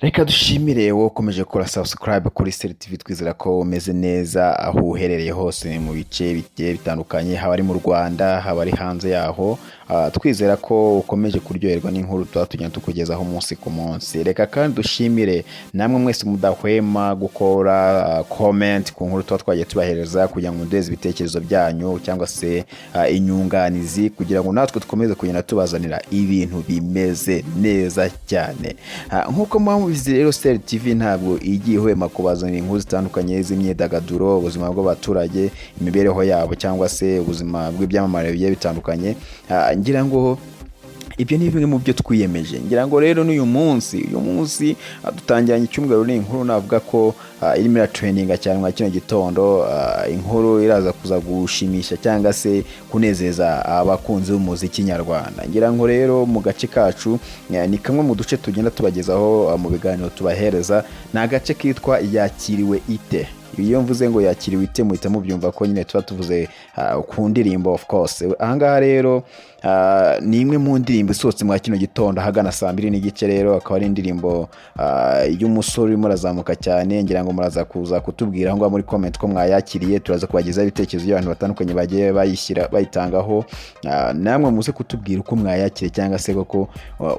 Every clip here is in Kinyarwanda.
Reka dushimire wowe ukomeje gukora subscribe kuri Seri TV. Twizera ko umeze neza aho uherereye hose mu bice bigiye bitandukanye, haba ari mu Rwanda, haba ari hanze yaho. Twizera ko ukomeje kuryoherwa n'inkuru tuba tugenda tukugezaho umunsi ku munsi. Reka kandi dushimire namwe mwese mudahwema gukora comment ku nkuru tuba twagiye tubahereza, kugira ngo muduheze ibitekerezo byanyu cyangwa se inyunganizi, kugira ngo natwe dukomeze kugenda tubazanira ibintu bimeze neza cyane. Nk'uko muba mubizi rero, Seri TV ntabwo igiye ihwema kubazanira inkuru zitandukanye z'imyidagaduro, ubuzima bw'abaturage, imibereho yabo, cyangwa se ubuzima bw'ibyamamare bigiye bitandukanye. Ngira ngo ibyo ni bimwe mu byo twiyemeje. Ngira ngo rero n'uyu munsi, uyu munsi dutangiranye icyumweru ni inkuru navuga ko irimo iratrendinga cyane mwa kino gitondo, inkuru iraza kuza gushimisha cyangwa se kunezeza abakunzi b'umuziki nyarwanda. Ngira ngo rero mu gace kacu, ni kamwe mu duce tugenda tubagezaho mu biganiro tubahereza, ni agace kitwa "Yakiriwe ite". Iyo mvuze ngo "Yakiriwe ite", muhita mubyumva ko nyine tuba tuvuze ku ndirimbo, of course. Ahangaha rero ni imwe mu ndirimbo isohotse mwa kino gitondo ahagana saa 2:30. Rero akaba ari indirimbo y'umusore urimo urazamuka cyane. Ngira ngo muraza kuza kutubwira aho ngaho muri comment ko mwayakiriye. Turaza kubagezaho ibitekerezo by'abantu batandukanye bagiye bayishyira, bayitangaho. Namwe muze kutubwira uko mwayakiriye, cyangwa se koko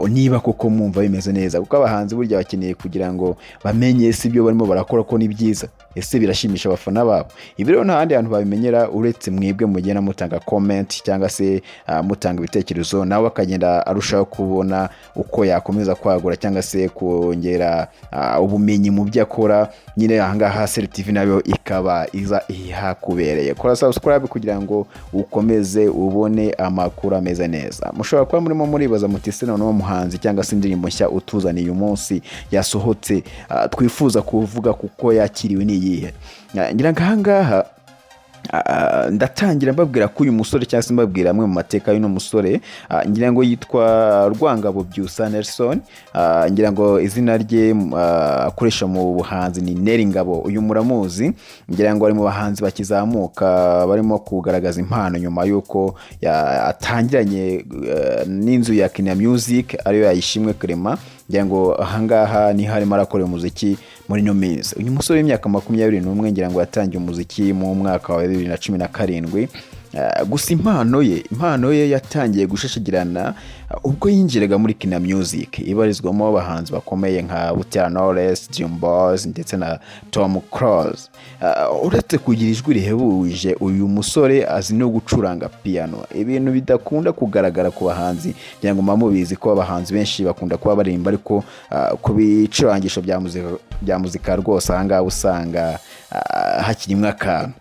niba koko mwumva bimeze neza, kuko abahanzi burya bakeneye kugira ngo bamenye ese ibyo barimo barakora ko ni byiza, ese birashimisha abafana babo. Ibi rero nta handi hantu babimenyera uretse mwebwe mugenda mutanga comment cyangwa se mutanga ibitekerezo, nawe akagenda arushaho kubona uko yakomeza kwagura cyangwa se kongera ubumenyi mu byo akora nyine. Ahangaha Seri TV nayo ikaba iza ihakubereye. Kora subscribe kugira ngo ukomeze ubone amakuru ameze neza. Mushobora kuba murimo muribaza muti: "Se noneho muhanzi cyangwa se indirimbo nshya utuzaniye uyu munsi yasohotse, twifuza kuvuga kuko yakiriwe, ni iyihe?" Ngira ngo ahangaha ndatangira mbabwira ko uyu musore, cyangwa se mbabwira amwe mu mateka y'uno musore. Ngira ngo yitwa Rwangabo Byusa Nelson. Ngira ngo izina rye akoresha mu buhanzi ni Nel Ngabo. Uyu muramuzi, ngira ngo ari mu bahanzi bakizamuka barimo kugaragaza impano nyuma y'uko atangiranye n'inzu ya Kina Music, ariyo yayishimwe Clement. Ngira ngo ahangaha niho arimo arakorera umuziki muri ino minsi. Uyu musore w'imyaka 21, ngira ngo yatangiye umuziki mu mwaka wa 2017. Gusa impano ye yatangiye gushashagirana ubwo yinjiraga muri Kina Music ibarizwamo abahanzi bakomeye nka Butera Knowless, Dream Boys ndetse na Tom Close. Uretse kugira ijwi rihebuje, uyu musore azi no gucuranga piano, ibintu bidakunda kugaragara ku bahanzi. Ngira ngo muba mubizi ko abahanzi benshi bakunda kuba baririmba, ariko ku bicurangisho bya muzika rwose ahangaha usanga hakirimo akantu.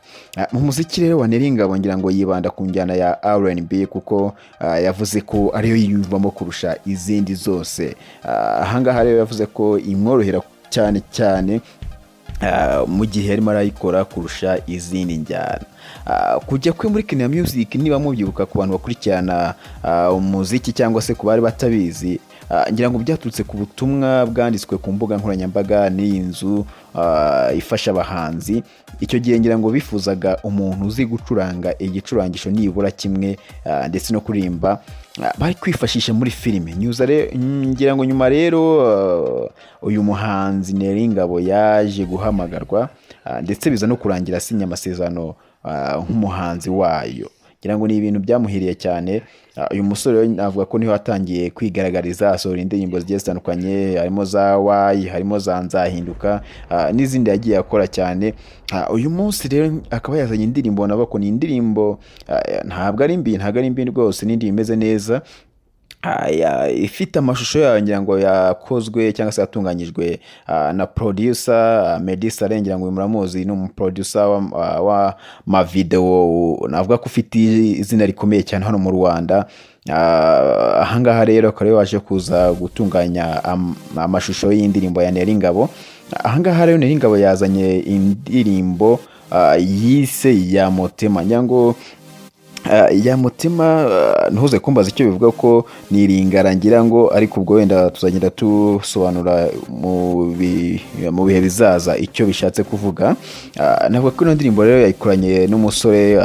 Mu muziki rero wa Nel Ngabo, ngira ngo yibanda ku njyana ya R&B, kuko yavuze ko ariyo yiyumvamo kurusha izindi zose. Ahangaha rero yavuze ko imworohera cyane cyane mu gihe arimo arayikora kurusha izindi njyana. Kujya kwe muri Kina Music, niba mubyibuka, ku bantu bakurikirana umuziki cyangwa se ku bari batabizi, ngira ngo byaturutse ku butumwa bwanditswe ku mbuga nkoranyambaga n'iyi nzu ifasha abahanzi. Icyo gihe ngira ngo bifuzaga umuntu uzi gucuranga igicurangisho nibura kimwe, ndetse no kuririmba, bari kwifashisha muri filime. Ngira ngo nyuma rero uyu muhanzi Nel Ngabo yaje guhamagarwa, ndetse biza no kurangira asinya amasezerano nk'umuhanzi wayo. Ngira ngo ni ibintu byamuhiriye cyane. Uyu musore rero navuga ko niho yatangiye kwigaragariza, asohora indirimbo zigiye zitandukanye, harimo za Wayi, harimo za Nzahinduka, n'izindi yagiye akora cyane. Uyu munsi rero akaba yazanye indirimbo, navuga ko ni indirimbo ntabwo ari mbi, ntabwo ari mbi rwose, ni indirimbo imeze neza, ifite amashusho yayo, ngira ngo yakozwe cyangwa se yatunganyijwe na producer Meddy Saleh. Ngira ngo uyu muramuzi, ni umuproducer w'amavideo, navuga ko ufite izina rikomeye cyane hano mu Rwanda. Ahangaha rero akaba ariwe waje kuza gutunganya amashusho y'indirimbo ya Nel Ngabo. Ahangaha rero Nel Ngabo yazanye indirimbo yise "Ya Motema". Ngira ngo "Ya Mutima", ntuze kumbaza icyo bivuga, ko ni iringara ngira ngo, ariko ubwo wenda tuzagenda dusobanura mu bihe bizaza icyo bishatse kuvuga. Navuga ko ino ndirimbo rero yayikoranye n'umusore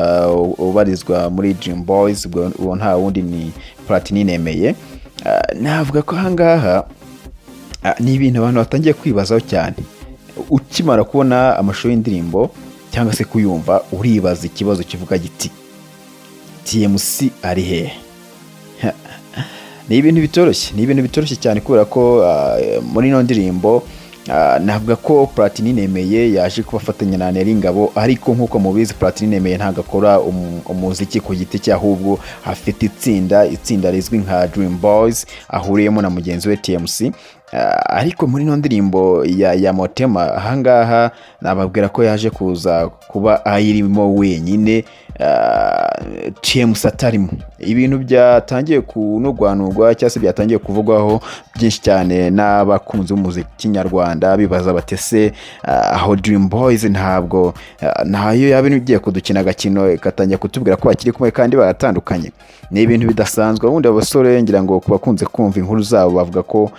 ubarizwa muri Dream Boys, ubwo uwo nta wundi ni Platini Nemeye. Navuga ko ahangaha Ni ibintu abantu batangiye kwibazaho cyane. Ukimara kubona amashusho y'indirimbo cyangwa se kuyumva, uribaza ikibazo kivuga giti: "TMC ari hehe?" Ni ibintu bitoroshye, ni ibintu bitoroshye cyane, kubera ko muri ino ndirimbo navuga ko Platini Nemeye yaje kubafatanya na Nel Ngabo. Ariko nk'uko mubizi, Platini Nemeye ntabwo akora umuziki ku giti cye, ahubwo afite itsinda rizwi nka Dream Boys ahuriyemo na mugenzi we TMC. Ariko muri ino ndirimbo ya Motema, ahangaha nababwira ko yaje kuza kuba ayirimo wenyine, TMC atarimo. Ibintu byatangiye kunugwanugwa cyangwa se byatangiye kuvugwaho byinshi cyane n'abakunzi b'umuziki nyarwanda, bibaza bati: "Ese aho Dream Boys ntabwo ntayo yaba igiye kudukina agakino, ikatangira kutubwira ko bakiri kumwe kandi baratandukanye?" Ni ibintu bidasanzwe. Ubundi abasore, ngira ngo ku bakunze kumva inkuru zabo, bavuga ko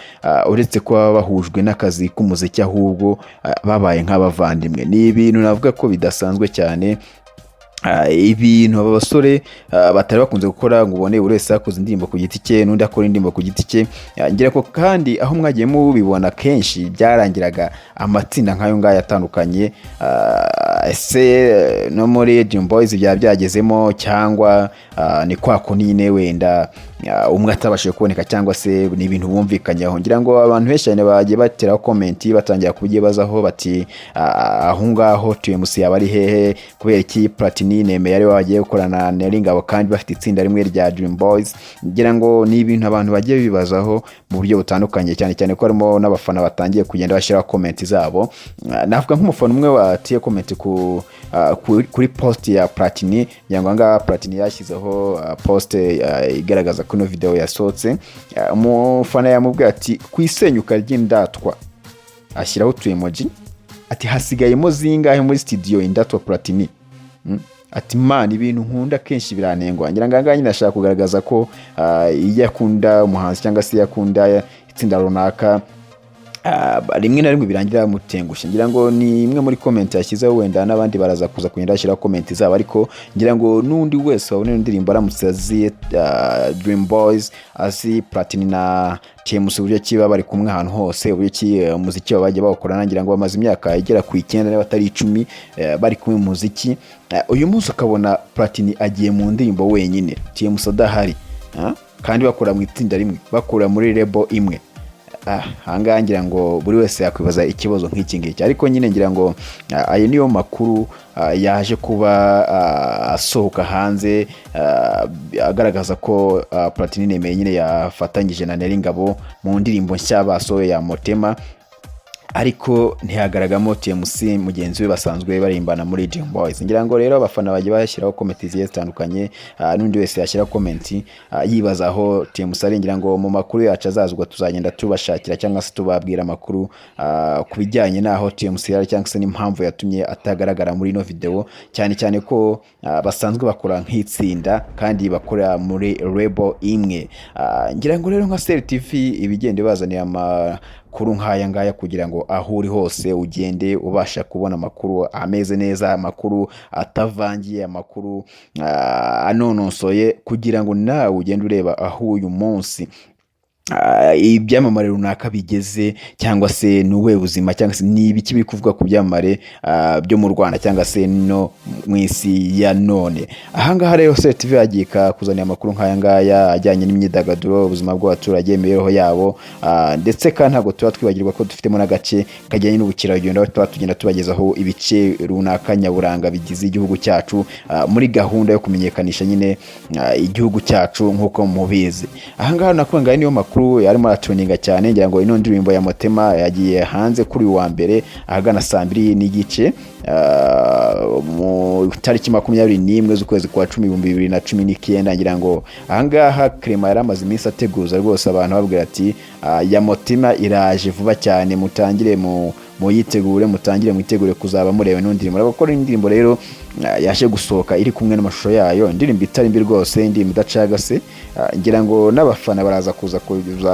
uretse kuba bahujwe n'akazi k'umuziki, ahubwo babaye nk'abavandimwe. Ni ibintu navuga ko bidasanzwe cyane. Ibintu aba basore batari bakunze gukora, ngo ubone buri wese yakoze indirimbo ku giti cye, n'undi akora indirimbo ku giti cye. Ngira ko kandi aho mwagiye mubibona kenshi byarangiraga amatsinda nk'ayo ngayo atandukanye. Ese no muri Dream Boys byaba byagezemo, cyangwa ni kwa kundi nyine wenda umwe atabashije kuboneka, cyangwa se ni ibintu bumvikanyeho? Ngira ngo abantu benshi cyane bagiye bateraho comment, batangira kubyibazaho bati: "Aho ngaho TMC yaba ari hehe? Kubera iki Platini Nemeye ari we bagiye gukorana na Nel Ngabo kandi bafite itsinda rimwe rya Dream Boys?" Ngira ngo ni ibintu abantu bagiye bibazaho mu buryo butandukanye, cyane cyane ko harimo n'abafana batangiye kugenda bashyiraho comment zabo. Navuga nk'umufana umwe wateye comment kuri post ya Platini. Ngira ngo ahangaha Platini yashyizeho post igaragaza ko ino video yasohotse. Umufana yamubwiye ati: "Ku isenyuka ry'indatwa," ashyiraho utu emoji, ati: "Hasigayemo zingahe muri studio Indatwa Platini?" Ati: "Man, ibintu nkunda kenshi biranengwa." Ngira ngo ahangaha nyine ashaka kugaragaza ko iyo akunda umuhanzi cyangwa se iyo akunda itsinda runaka, rimwe na rimwe birangira mutengushye. Ngira ngo ni imwe muri comment yashyizeho, wenda n'abandi baraza kuza kugenda bashyiraho comment zabo. Ariko ngira ngo n'undi wese wabona ino ndirimbo, aramutse azi Dream Boys, azi Platini na TMC, uburyo ki baba bari kumwe ahantu hose, uburyo ki umuziki wabo bagiye bawukorana, ngira ngo bamaze imyaka igera ku 9 niba atari 10 bari kumwe mu muziki. Uyu munsi ukabona Platini agiye mu ndirimbo wenyine, TMC adahari, kandi bakora mu itsinda rimwe, bakora muri label imwe. Ahangaha ngira ngo buri wese yakwibaza ikibazo nk'iki ngiki. Ariko nyine ngira ngo ayo niyo makuru yaje kuba asohoka hanze, agaragaza ko Platini Nemeye nyine yafatanyije na Nel Ngabo mu ndirimbo nshya basohoye ya Motema, ariko ntihagaragamo TMC mugenzi we basanzwe baririmbana muri Dream Boys. Ngira ngo rero abafana bagiye bashyiraho comment zigiye zitandukanye, n'undi wese yashyira comment yibaza aho TMC ari. Ngira ngo mu makuru yacu azazwa tuzagenda tubashakira cyangwa se tubabwira amakuru ku bijyanye n'aho TMC ari, cyangwa se n'impamvu yatumye atagaragara muri ino video, cyane cyane ko basanzwe bakora nk'itsinda kandi bakora muri label imwe. Ngira ngo rero nka Seri TV ibigenda ibazanira amakuru nk'aya ngaya kugira ngo aho uri hose ugende ubasha kubona amakuru ameze neza, amakuru atavangiye, amakuru anonosoye, kugira ngo nawe ugende ureba aho uyu munsi ibyamamare runaka bigeze, cyangwa se ni ubuhe buzima, cyangwa se ni ibiki biri kuvugwa ku byamamare byo mu Rwanda cyangwa se no mu isi ya none. Ahangaha rero Seri TV yagiye ikakuzanira amakuru nk'aya ngaya ajyanye n'imyidagaduro, ubuzima bw'abaturage, imibereho yabo, ndetse kandi ntabwo tuba twibagirwa ko dufitemo n'agace kajyanye n'ubukerarugendo, aho tuba tugenda tubagezaho ibice runaka nyaburanga bigize igihugu cyacu, muri gahunda yo kumenyekanisha nyine igihugu cyacu nk'uko mubizi. Ahangaha nakuvuga niyo makuru yarimo aratrendinga cyane. Ngira ngo ino ndirimbo ya Motema yagiye hanze kuri uyu wa mbere ahagana saa 2:30, mu tariki 21 z'ukwezi kwa 10 2019. Ngira ngo ahangaha Clement yari amaze iminsi ateguza rwose abantu, babwira ati: "Ya Motema iraje vuba cyane, mutangire mu muyitegure, mutangire mwitegure kuzaba mureba ino ndirimbo." Gukora indirimbo rero. yaje gusohoka iri kumwe n'amashusho yayo, indirimbo itari mbi rwose, indirimbo idacagase. Ngira ngo n'abafana baraza kuza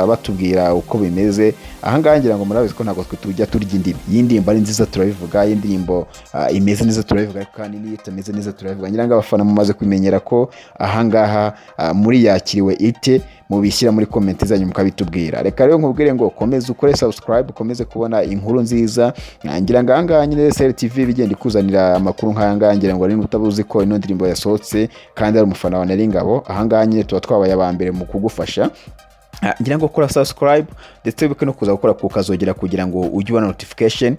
batubwira uko bimeze. Ahangaha ngira ngo murabizi ko ntabwo twe tujya turya indimi. Iyi ndirimbo ari nziza turabivuga, iyi ndirimbo imeze neza turabivuga, ariko kandi n'iyo itameze neza turabivuga. Ngira ngo abafana mumaze kumenyera ko ahangaha muri yakiriwe ite, mubishyira muri comment zanyu mukabitubwira. Reka rero nkubwire ngo komeze ukore subscribe, ukomeze kubona inkuru nziza. Ngira ngo ahangaha nyine SL TV bigenda ikuzanira amakuru nk'aya ngaya. Ngira ngo niba utabuzi ko ino ndirimbo yasohotse kandi ari umufana wa Nel Ngabo, ahangaha nyine tuba twabaye aba mbere mu kugufasha. Ngira ngo kora subscribe, ndetse wibuke no kuza gukora ku kazogera kugira ngo ujye ubona notification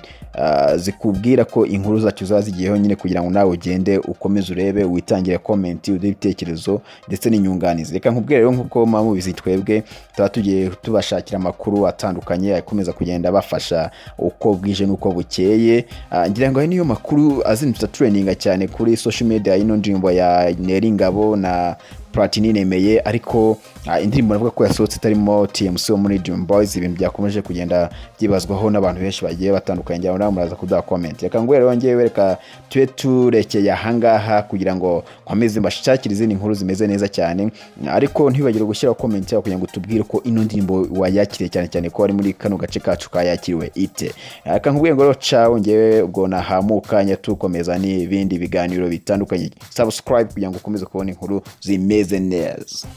zikubwira ko inkuru zacu ziba zigiyeho nyine, kugira ngo nawe ugende ukomeze urebe, witangire comment, uduhe ibitekerezo ndetse n'inyunganizi. Reka nkubwire rero, nk'uko muba mubizi, twebwe tuba tugiye tubashakira amakuru atandukanye akomeza kugenda abafasha uko bwije n'uko bukeye. Ngira ngo ayo niyo makuru azindutse trendinga cyane kuri social media, y'ino ndirimbo ya Nel Ngabo na Platini Nemeye. Ariko indirimbo navuga ko yasohotse itarimo TMC wo muri Dream Boys, ibintu byakomeje kugenda byibazwaho n'abantu benshi bagiye batandukanye. Ngira ngo nawe muraza kuduha comment. Reka nguhe rero ngewe, reka tube turekeye ahangaha kugira ngo nkomeze mbashakire izindi nkuru zimeze neza cyane, ariko ntibagire gushyiraho comment yawe kugira ngo tubwire ko ino ndirimbo wayakiriye, cyane cyane ko ari muri kano gace kacu kayakiriwe ite. Reka nkubwire ngo rero ciao, ngewe ubwo nahamukanya, tukomeza n'ibindi biganiro bitandukanye. Subscribe kugira ngo ukomeze kubona inkuru zimeze neza.